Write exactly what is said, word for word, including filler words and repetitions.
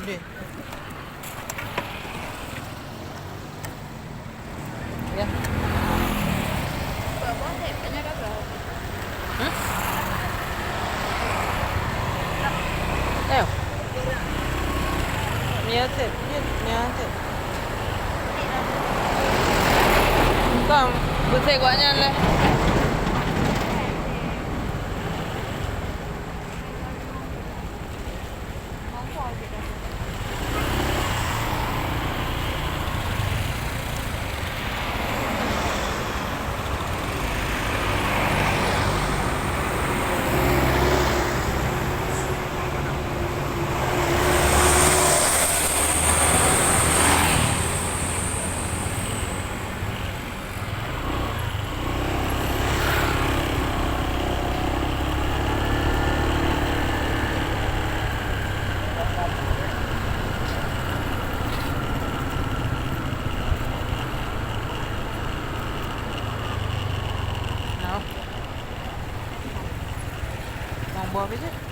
Deh. Ya. Hmm? Ayo. Mia cit, mia, mia cit. Kom, beusek awaknyan leh. Nah. Mau buah apa je?